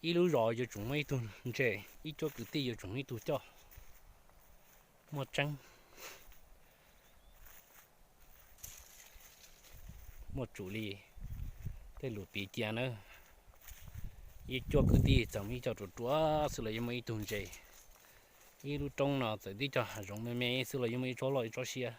Ib lub zos yuav tsum muaj ib tug ntses, ib cuab kwv tij yuav tsum muaj ib tug coj. Muaj tseeb, muaj tsum li tej lus piv cia nawb. Ib cuab kwv tij txawm muaj ib co ruam ruam xwb los yeej muaj ib tug ntses. Ib lub roob no txawm tib co hav zoov me me xwb los yeej muaj ib tsob loj ib tsob siab.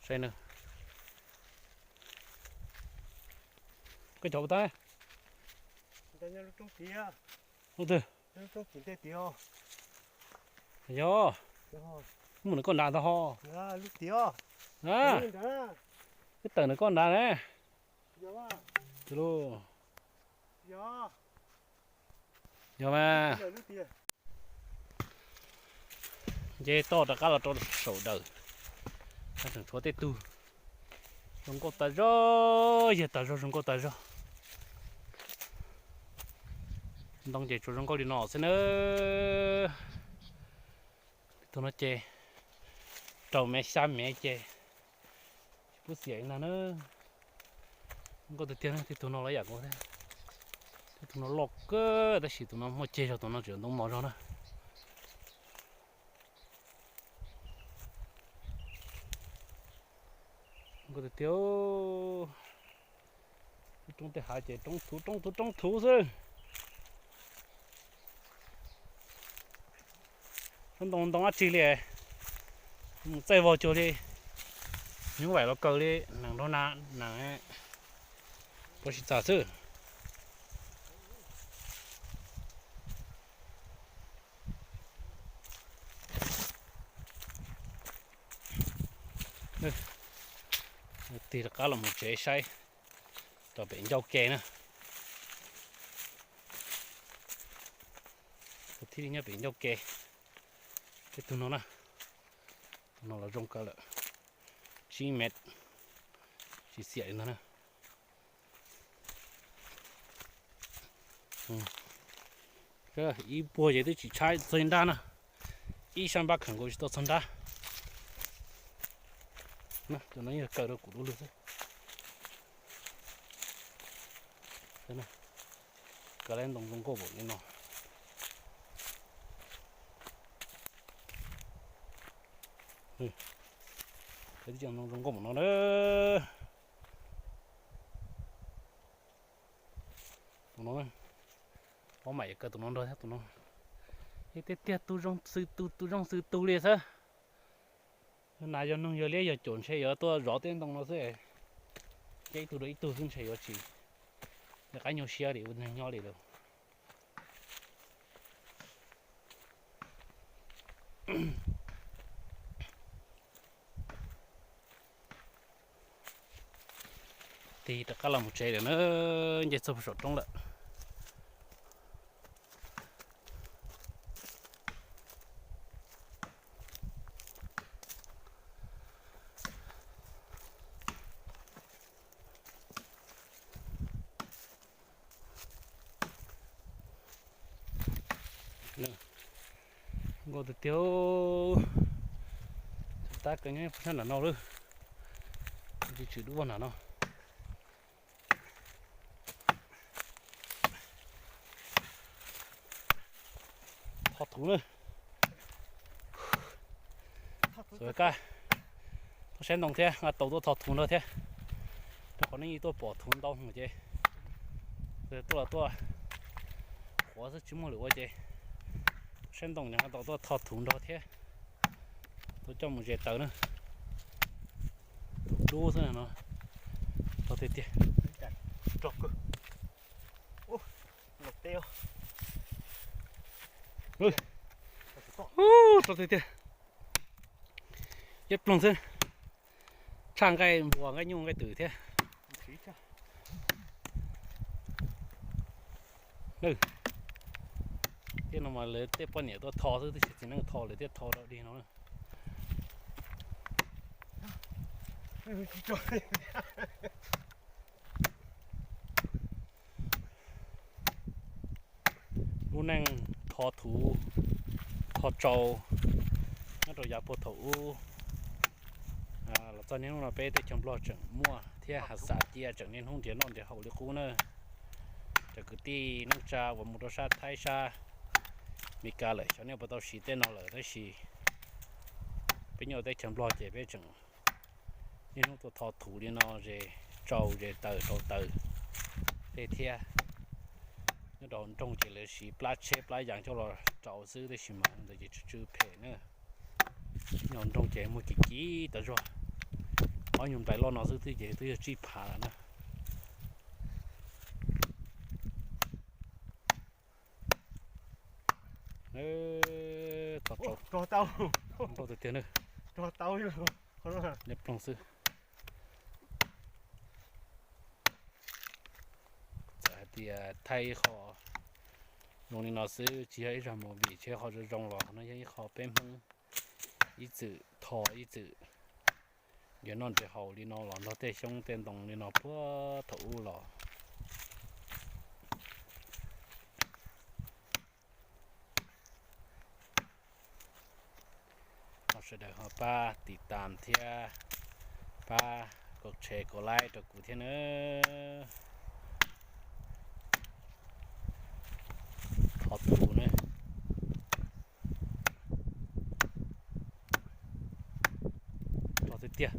Saib na, koj cov ua tab, lub twg? Yog, mus nws koj nrad ntag ho. Wb tawm nws koj nrad ne. Yog mas. Nce toj rov qab los rau saum dawm, tseem tshuav tej tug zoo nkauj tas zog, yog tas zog zoo nkauj tas zog. Ntoo ces tsuas zoo nkauj li no xwb nawb. Tej tug no ces rau mev xya mev ces tsis pub xiam li ntag na. Nkauj tiag tiag, tej tug no los yam nkaus thiab. Tej tug no loj kawg tab sis tus no muaj ceg zog, tus no tseem ntoo mos zog na. Nkauj tiag tiag. Lub roob tej hav ces roob thuv roob thuv roob thuv xwb. Lub ntoo ntoo dab tsi li, mus txaij vog cuag li, nyuj vaim los kaws li, nees nrog na, nees puas tsis txawj xwb. Tig rov qab los mus tsev saib rau pem ncauj ke na. Kuv thiaj li nyob pem ncauj ke. Tej tug no na, tus no los zoo kawg lawm, tsib mev, tsis xiam li ntag na. Ib puag ces twb tsis tshaib txog nrab na, ib sab npab khaws nkaus tsis tau txog nrab. Cov no yog kaw rau kuv lub lwg xwb. Kaw lawm ntoo zoo nkauj npaum li no. Kaw tib co ntoo zoo nkauj npaum no na. Tus no, ob mam yuav kaw tus no nrog thiab tus no. Tiag tiag, tus zoo xwm tus, tus zoo xwm tus li xwb. Nas yog noog yog liab yog caum ntshe yuav tuaj zov tej ntoo no xwb. Ces ib tug rau ib tug xwb ntshe yuav tsis nco qab nyuaj siab li ua neeg nyob li lawm. Tig rov qab los mus tsev lawm na, nce txog puag saum roob lawm. Nkauj tiag tiag. Tab kaw nyob sab nram no lawm. Tsis tshwm dub vog nram no. Tho thuv na. Xav kab tuaj saib ntoo thiab nqa tau tuaj tho thuv nrog thiab. Rau qhov nej yeej tuaj pom thuv ntau ces tuaj los tuaj qhuav xwb tsis muaj lwm ua ces saib ntoo nqa tau tuaj tho thuv nrog thiab. Tuaj coj mus zes taws na. Thuv dub xwb no. Tau tiag tiag. Rog kawg. Tau tiag tiag. Ib ploog xwb. Tshaj nqaij npua nqaij nyuj nqaij twm thiab. Tej no mas lawv tej poj niam tuaj tho xwb, twb tsis txiv neej tho, lawv thiaj tho rau dig no. Lub neej tho thuv, tho tsau nyob rau yav puag thaum ub. Los txog niaj hnub no peb teb chaws Nplog tseem muaj thiab has xav cia tseem niaj hnub nrhiav noj nrhiav haus li qub na. Cov kwv tij neej tsa uas mus rau sab Thaib sab Meskas lawm xyov nej puas tau siv tej no lawm tab sis peb nyob teb chaws Nplog ces peb tseem niaj hnub tuaj tho thuv li no ze tsau ze taws rau taws tej thiab. Nyob rau nroog ces lawv siv plab tsheb plab yas coj los rau xwb tab sis mas ntawd ces tsw tsw phem na. Nyob nroog ces muag kim kim tas zog, ob nyuag nplais loj no xwb twb ces twb yog tsib phav lawm na. Tho rau, rog tau, rog tiag tiag na. Rog tau, ploog xwb. Txawm hais tias thaij ib qho zoo li no xwb tsis yog ib zag movie, tsis yog qho zoo zoo los no yog ib qho peb Hmoob ib txwm tho ib txwm nrhiav noj nrhiav haus li no los nrog tej xyoob tej ntoo li no puag thaum ub los. Thov sawv daws ho pab tiv tam thiab pab kos tshe kos laib rau kuv thiab nawb. Thov tus ne. Rog tiag tiag,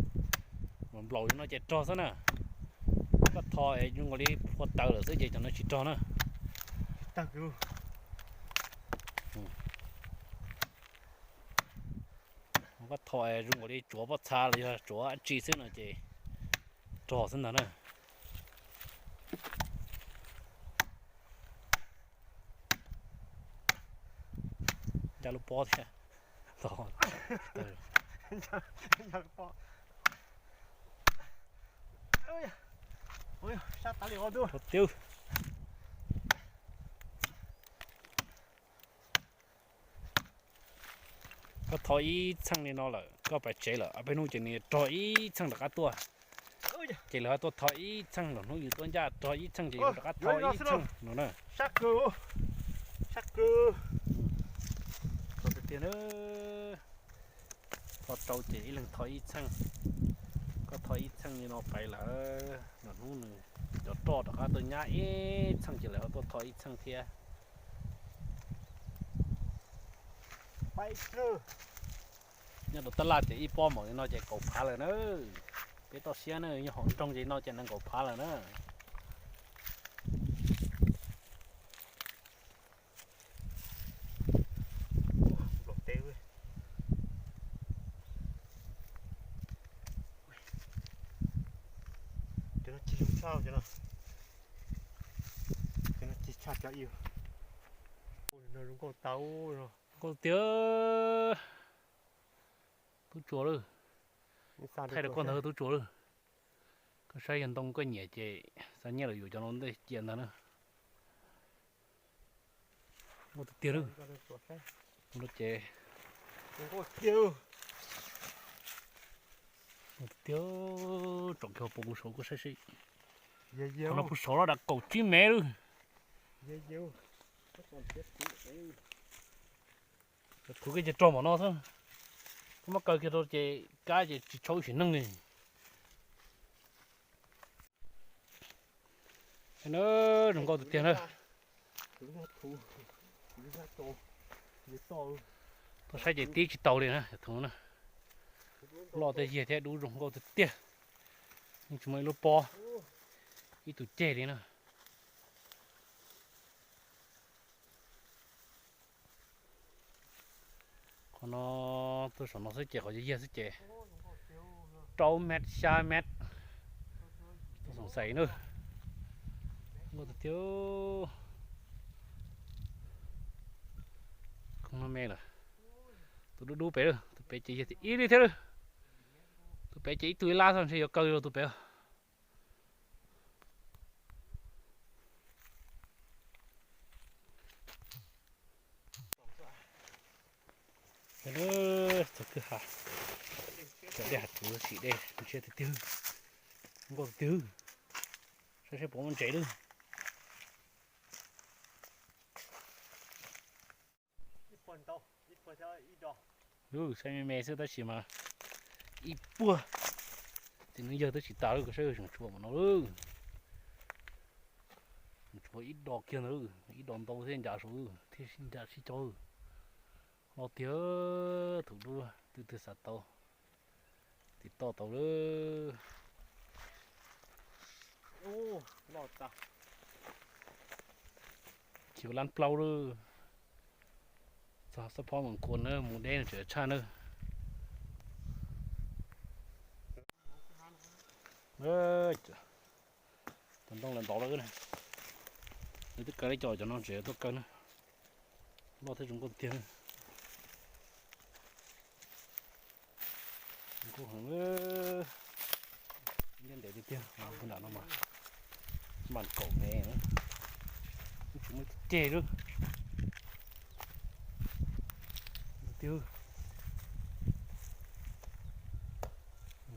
nplaum li no ces rog xwb na. Koj tho es zoo nkaus li phua taws lawm xwb ces cov no tsis rog na. Koj tho es zoo nkaus li tsuav pob txha los yog tsuav dab tsi xwb no ces rog xwb ntag na. Ncaj lub pob thiab. Sab tas li os. Tiag. Koj tho ib txheej li no lawm koj pais tsev lawm ob peb hnub ces nws rog ib txheej rov qab tuaj. Ces lawv ho tuaj tho ib txheej los hnub yus tuaj ncaj rog ib txheej ces yus rov qab tho ib txheej no na. Sab kawg, sab kawg. Tho tiag tiag na. Tho rau ces ib leeg tho ib txheej. Koj tho ib txheej li no pais lawm los hnub nws cov roj rov qab tuaj nyab ib txheej ces lawv ho tuaj tho ib txheej thiab. Nyob rau tab laj ces ib pob npaum li no ces kaum phav lawm na. Peb toj siab na, nyob hauv nroog ces no ces nees nkaum phav lawm na. Cov no cig zoo tshaj, cov no, cov no cig tshaj cov ib. Zoo nkauj tau, zoo nkauj tiag. Tub tsuas lawm. Thaij rau koj ntawd tub tsuas lawm. Koj saib yog ntoo koj nyiam ces xa nyiaj los yuav cov no ntej cia ntag na. Nkauj tiag tiag lawm. Ua no ces tiag, tsom kiag puas kuv saud koj saib seb. Qhov no puag saud los dam kaum tsib mev lawm. Thuv kiag ces rog npaum no xwb. Koj muab kaw kiag rau ces kab ces tsis tshua sim neej li. Zoo nkauj tiag tiag na. Tuaj saib ces tib tsis tau li na, thuv na. Loj tej yiag thiab dub zoo nkauj tiag tiag. Yeej tsis muaj ib lub pob, ib tug ceg li na. Qhov no tuaj saum no xwb ces qhov yog yag xwb ces rau mev xya mev. Tuaj xoom xais na. Nkauj tiag tiag. Khoom no me lawm. Tus dub dub pem lawm, tus pem ces yog ib li thiab lawm. Tus pem ces ib tug ib lab xwb ntshe yuav kaw li tus pem. Txog kwj ha, cov dej hav tsuv sim dej ntshiab tiag tiag, nkauj tiag, saib seb puas muaj ntses lawm. Saib me me xwb tab sis mas ib puag. Txiv neej yawg twb tsis tas lawm, koj saib tseem tshuav mas no lawm. Tseem tshuav ib dos kiag ntawd, ib dos ntau thiab ncav saud thiab sib ncav sib cog. Loj tiag, thaum ub twb twg xav tau, tiv toj tau lawm. Khiv lab plaub lawm. Txog xab phob mus khuas na, mus deb no tseem tshaj na. Cov ntoo lawv ntov lawm na. Nws twb kaw li cov, cov no tseem tuaj kaw na. Loj thiab zoo nkauj tiag na. Zoo nkauj heev. Ntiaj ntev tiag tiag, nram no mas mam kaum me, tsis muaj ceg lawm. Tiag,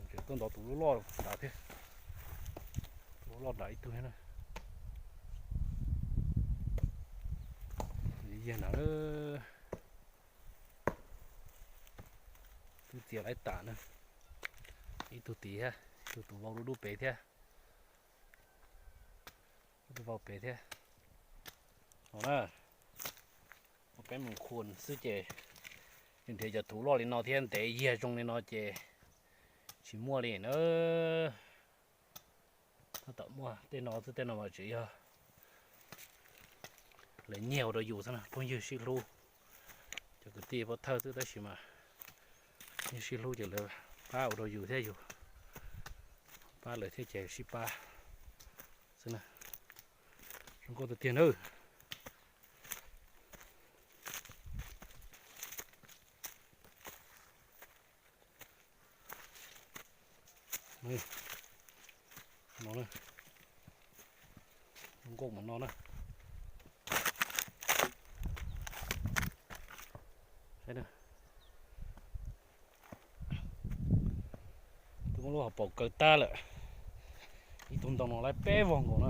tseem tuaj ntov tus loj loj nrad thiab. Tus loj loj nrad ib tug thiab na. Yag nrad, twb txias laib tas na. Ib tug tid thiab, ib tug tus vau dub dub pem thiab. Ib tug vau pem thiab. No na, peb mus khuas xwb ces nrhiav cov thuv loj li no thiab ntev yag zoo li no ces tsis muaj li na. Tab tom muaj tej no xwb, tej no mas tseem yog lawv nyiag ua rau yus xwb na, phooj ywg sib hlub. Cov kwv tij pov thawj xwb tab sis mas yeej sib hlub ces lawv pab ua rau yus thiab yus pab lawv thiab ces sib pab xwb na. Zoo nkauj tiag tiag nawb. No, zoo nkauj mus no na. Twb muab lub hauv paus kaw tag lawm. Ib tug ntoo no lawv peb vog nkaus na.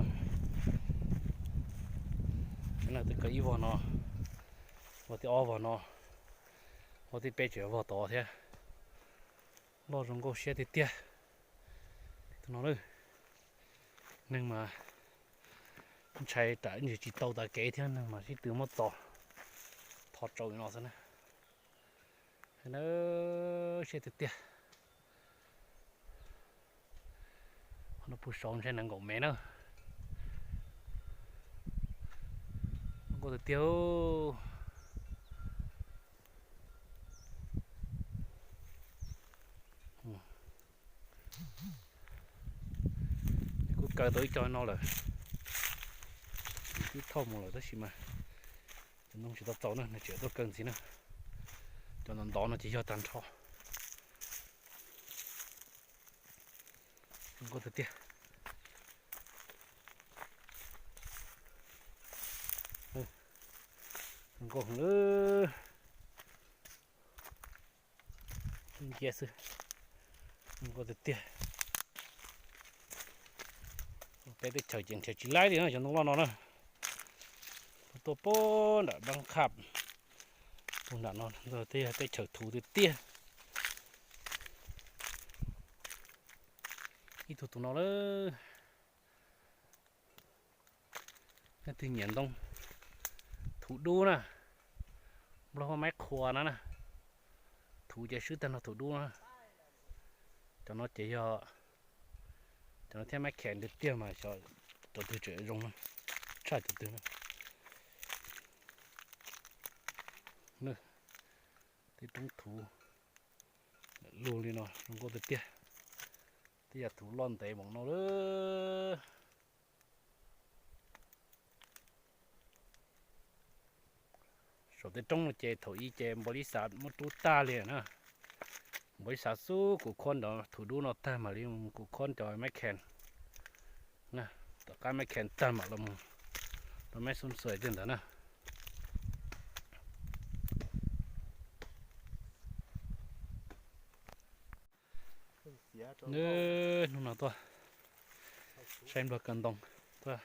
Twb kaw ib vog no, vog thib ob vog no, vog thib peb tseem vog tod thiab. Loj zoo nkauj siab tiag tiag. Tus no lawm, neeg mas ntshai tam ntsis tsis tau tav kev thiab neeg mas sib tw muab txo, tho tsau li no xwb na. Na, siab tiag tiag. Qhov no puag saud ntshe nees nkaum mev na. Zoo nkauj tiag tiag. Nws kuj kaw tau ib co no lawm, nws twb thauj mus lawm tab sis mas cov ntoo tsis tau txaus na, nws tseem tuaj kaw ntxiv na. Cov ntov ntov no ces yog tag nrho. Zoo nkauj tiag tiag. Zoo nkauj heev lawm. Ib nciab xwb, zoo nkauj tiag tiag. Peb teb chaws ces nrhiav tsis laib li na cov ntoo loj no na. Tuaj puag nram Npab Qhaj, puag nram no tej yog teb chaws thuv tiag tiag. Ib tug tus no lawm. Nej twg nyiam ntoo thuv dub na, nplog hu maib qhua no na, thuv ces swb tag nrho thuv dub na. Cov no ces yog, cov no thiab maib khes tiag tiag mas xyov cov twg tseem zoo na, tshaj cov twg na. Tej roob thuv lug li no zoo nkauj tiag tiag. Tej yam thuv loj ntev npaum no lawm. Saum tej roob no ces thaum ub ces npau li xav muab rub tag li na. Npau li xav xub kuv khob ntawd thuv dub no tag mam li mus kuv khob cov maib khes na. Tom qab maib khes tag mam los mus rau maib xub xuas tej ntawd na. Hnub no tuaj saib nplog kaw ntoo, tuaj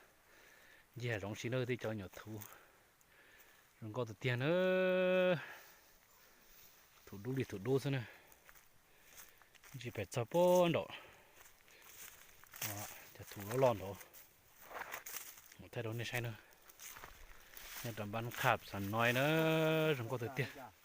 ncig zoov si na tej cov nyuam thuv. Zoo nkauj tiag tiag na. Thuv dub li thuv dub xwb na. Ntsis pem txog puag nraum thuv loj loj nraud. Mus thaij rau nej saib na. Nyob rau npab qhab Xam Noi na, zoo nkauj tiag tiag.